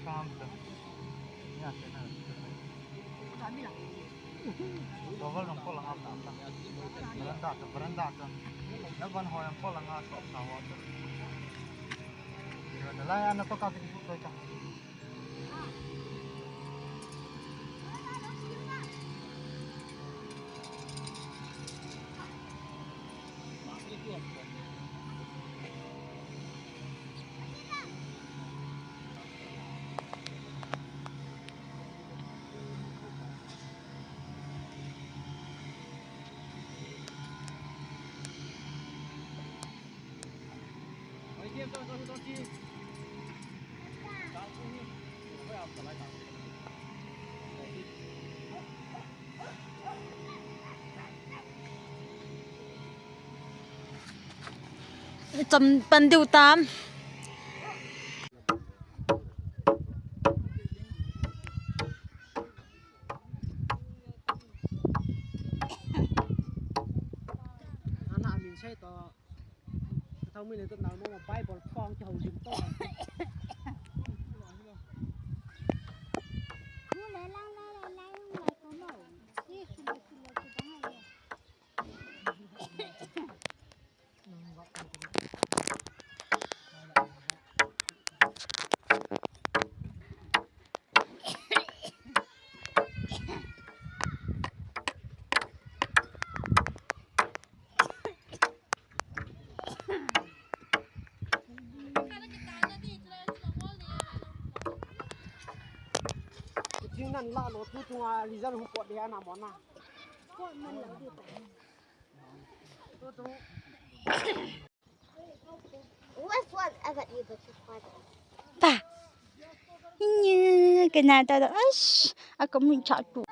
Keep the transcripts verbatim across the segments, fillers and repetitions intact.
Kam ta. Ya, kena. Double nang polang am tam tam. Veranda ta, veranda ta. Na ban hoi am polang a sop na ho ta. Veranda la ya na to ka ki tu ta. Cham pan diu tam. Ana min sai to. Thau min to nang mo Bible phong ki hau jim to. Jing nan la lo tu tunga result hu pot dia na mo na. What, what, I got you, but you find it. Ta. Nya, kena ta ta. Ash, aku mun chat tu.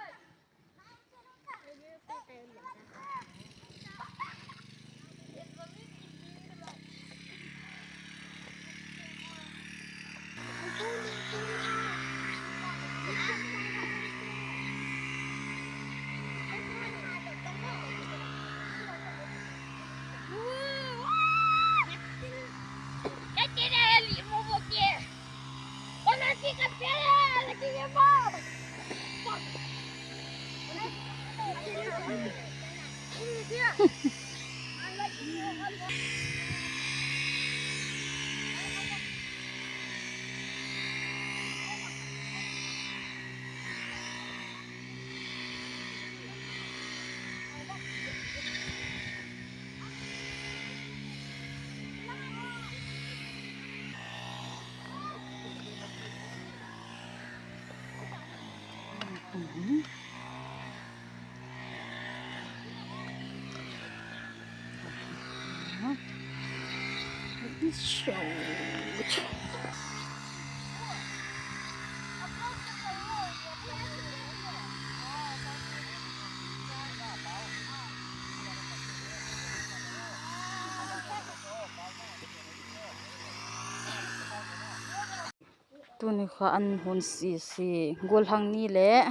Tuni kha an hon sisi, golhang ni le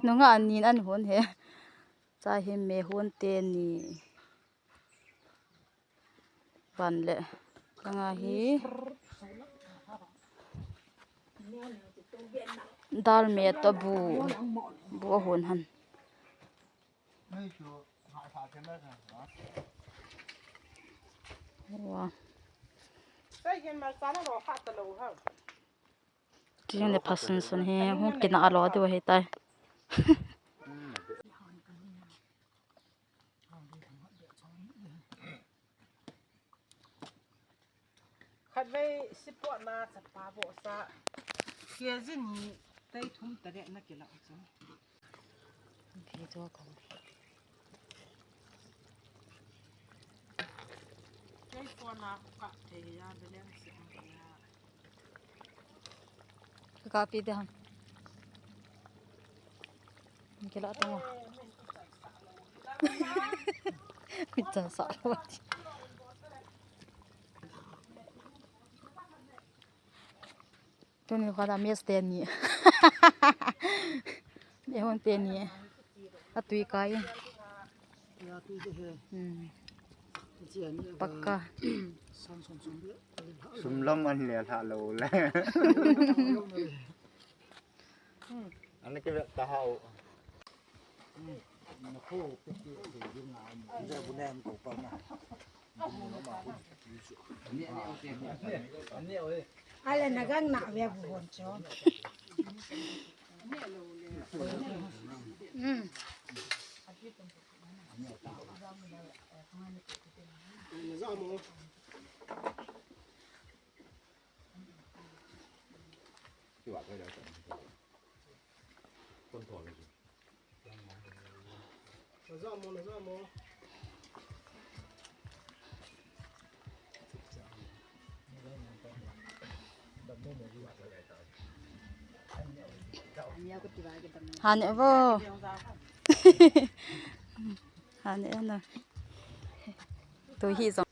nungah ni an hon e. Cha hi me hon teni. Ban le. Langa hi. Dal me to bu. Bu hon han. Wow. Kin le phasun sun hi hung kina alo diu ahi tai. Khatvei sipot na chapa boh sa. K G ni tai thum taret na kila chu. Video kan. Kei phone a ka thei ya, balance a ya. Ka copy de ham. Kila tong. Chan sa lo. Tuni kha da mess teni. Me hon teni. Atui kai. Ya, tui de he. Hmm. Pakka. Sum lam an le lha lo le. An ke ta hau. Ale na gang na ve bu bon cho. Hane vo. Hane na. Tu hi jong.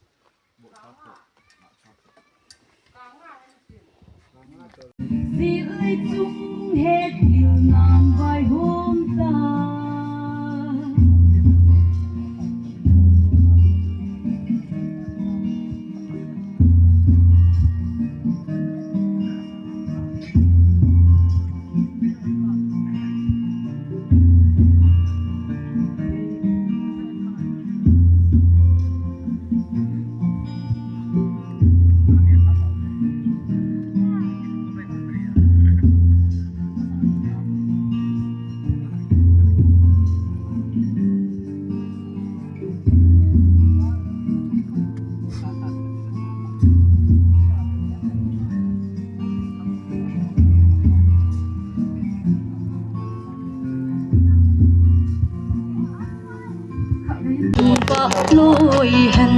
Pah loi hen,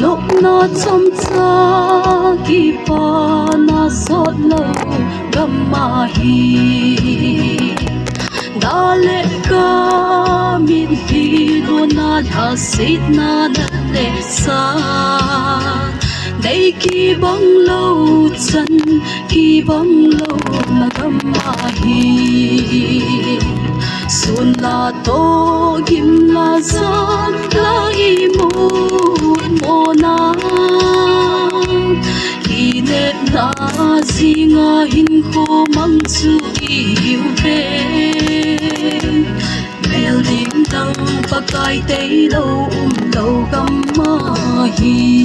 nopna chomcha kipana sot lou gam ahi. Da le ka mitlhi lona lhasetna na le sa, nei kibang lou chan, kibang louna gam ahi. Sun la toh gim la jan la imu mona, kinepna jinga hinkho mang chu ihiuve. Mel ding dang Pakai tailou umlou gam ahi.